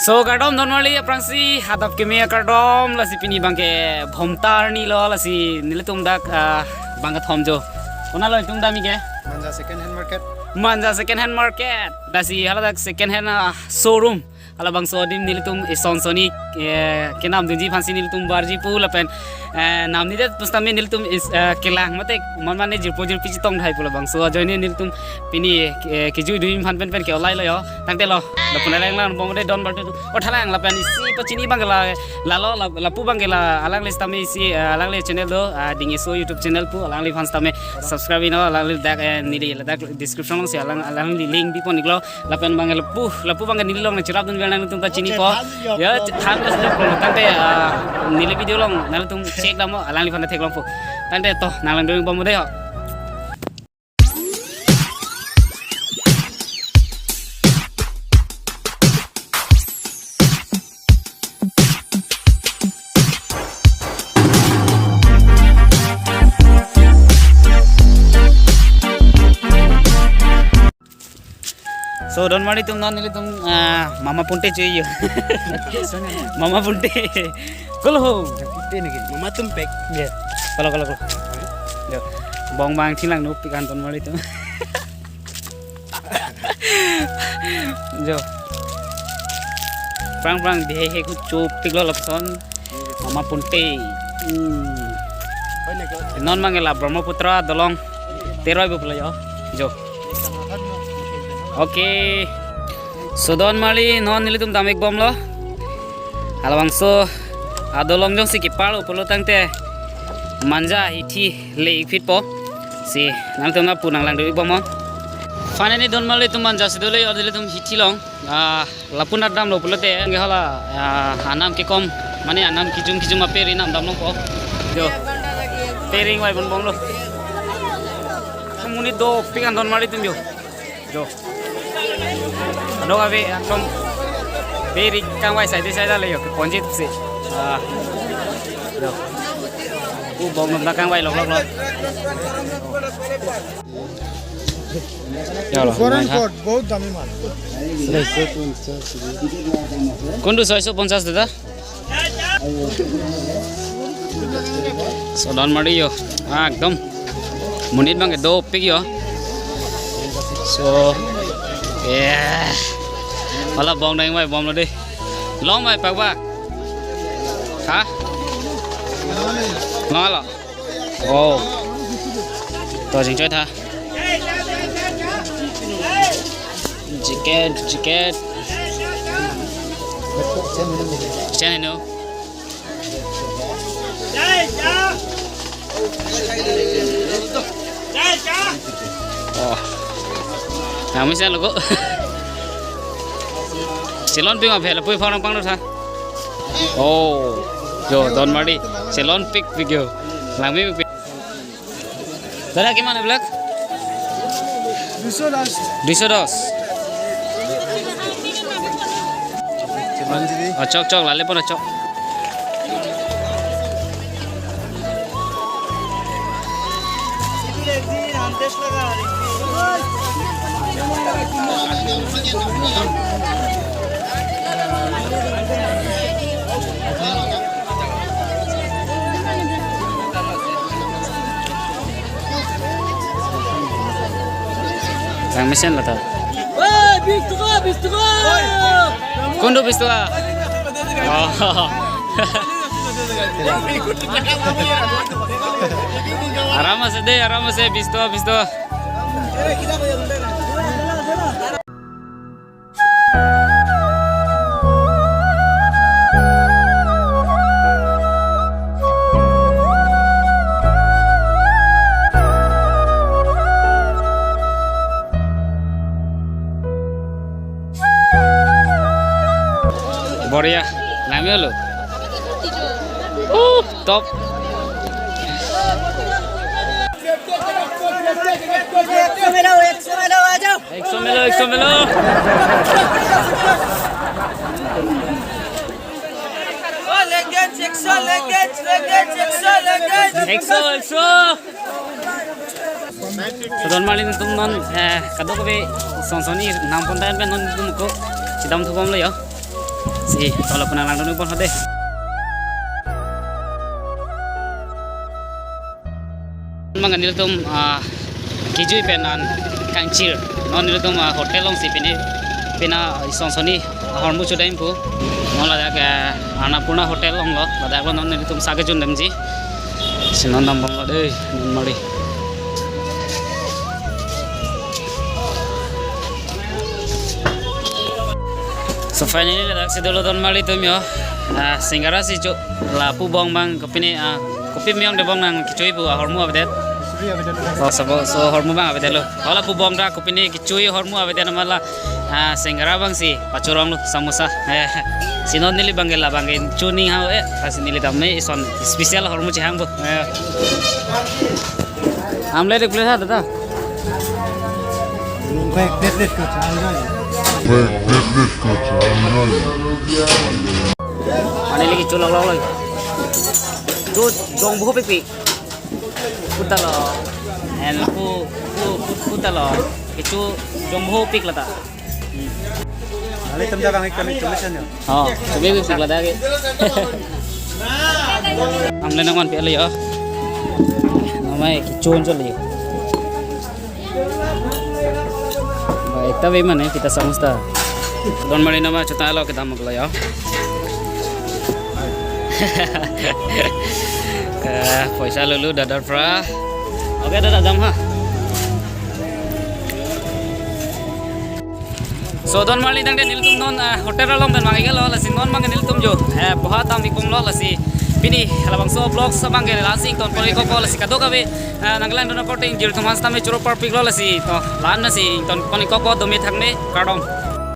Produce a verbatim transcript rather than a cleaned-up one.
So, kardom donmarli aphrangsi, adap keme kardom, lasi pini abangke Bhomta arni lo, lasi nelitum dak, ah, bang kethom jo. Konat lo itum damji ke? Manja second hand market. Manja second hand market. Lasi hala dak second hand, ah, showroom. Halabangso adim nelitum ison soni, eh, kenamdunji aphansi nelitum barji pu lapen, eh, namni det pusitame nelitum is, eh, kelang mate man mane jirpo jirpi chetong thai pu labangso ajoine nelitum pini, eh, kejuidun aphan pen pen ke-olai lo jo. Tangte lo, lapu alang langbom de donmarli tu. O thalang lapen isi pachini abangke la, lalo la, lapu abangke la, alangli sitame isi, eh, alangli channel do, ah, Ding Eso YouTube channel pu, alangliphan sitame subscribe non, alangli dak, eh, neli ladak description alongsi alang, alangli link bipon iklo, lapen abangke lapu, lapu abangke neli along cherapdunver nangtum ta chinipo. Oke, thank you. Ya, thank you, tangte, ah, neli video along nangtum check dampo, alangliphan theklongpo. Tangte to, nanglang dun bom de ho. So, donmarli atum non nelitum, ah, Mama Punte cho-e jo. Mama Punte. Kolo ho. Mama Tumpek. Ya. Kolo, kolo, kolo. Jo. Bong bang thilang nupik an donmarli atum. Jo. Prang prang dei he he ku chopik lo lapuson. Mama Punte. Hmm. Non abangke la Brahmaputra dolong teroi bu pula jo. Jo. Oke. So donmarli non nelitum dam-ik bomlo. Halabangso adolong jongsi kepar lo pulo tangte Manja hithi le-ik phitpo. Si nangtum lapu nanglang dun-ik bomnon. Finally donmarli atum Manja si dolo jo, nelitum hithi along. Ah, lapu nat damlo pulote, nge hala, ah, anam kekom, mane anam kijum kijum ape ri nam damlongpo. Jo. Pe ri ingvai pon bomlo. Monit dopik an donmarli atum jo. Jo. Ano kave, ekdom. Pe ri kangvai saide saida le jo, ponjit si. Ah. Jo. U bong nam kangvai lok lok lok. Ya Allah, Foreign mahal. Court, बहुत दामी माल। কোনটো ছয়শ পঞ্চাশ দাদা? So donmarli jo. Ah, ekdom. Monit abangke dopik jo. So, yeah. Hala bong dang ingvai bomlo dei. Longvai pak ba? Ha? Longlo. Oh. To jingchoi tha. Jacket, jacket. Chen heno. Oh. Nangmesen lo ko. Chelonpik ma phela pui phang nangpanglo tha. Oh. Jo, donmarli. Chelonpikpik jo. Langmepik. দাদা, কিমান এইবিলাক? দুইশ দহ। দুইশ দহ। কিমান দিবি? অ, চক, চক, লালে পনা চক। Langmesen lo tha. Oi, bis taka, bis taka. কোনটো বিশ টকা? Oh. Aram ase dei, aram ase, bis taka, bis taka. Boria, nami olo. Uh, top. একশো মেলো, একশো মেলো। একশো, একশো। So donmarli nelitum non, eh, kadokave sonsoni nangpon tangte non nelitum ko chedamthu bomlo jo. Si, tolo puna langdun pon hode. Mangga nelitum, ah, kejui pen an kangchir. Non nelitum, ah, hotel alongsi pini, pini, ah, ison soni ahormu chodam pu. Non ladak, ah, Annapurna Hotel along lo. Ladak lo non nelitum sa kejun damji. Si non dambom lo dei, non mari. So finally ladak si dolo don marli atum yo. Ah, singara si cho lapu bong abang kopine, ah, kopi miyong de bong nangkechui pu ahormu avedet. Oh, sabo, so hormu abang avedetlo. Hala pu bong ta kopine kechui hormu avedet amat la. Ah, singara abang si pachoronglo samosa. Eh, si non neli abang ke la abang ke chuning hau eh. Lasi neli tame ison special hormu chehang pu. Eh. Omelette ek plate ha, dada? Plate, plate, plate ko chal jai. Mane lagi chu lok lok lagi. Chu jong boho pipi. Pu ta lo. En pu, pu, pu, pu ta lo. Kechu jong boho pik lata. Mali tum da bang ekdom ekdom mesan ya. Oh, kami bi pik lata ke. Omelette nangvanpi lo yo. Namai kechun choli. Ba ekta ve mane pita samosa. Don marli nama chuta lo kedam lo yo. Eh, poisa lulu dadar pra. Oke, dada dam ha. So don marli tangte nelitum non, eh, hotel along pen mang ikelo lasi non mang nelitum jo, eh, boha tam ikpom lo lasi pini halabangso vlog sa bang ke la-an si ington pon ikpo lasi kadokave, eh, nanglang don akorte ingjir atum aphan sitame choro parpik lo lasi to la-an si ington pon ikpo dome thakme kardom.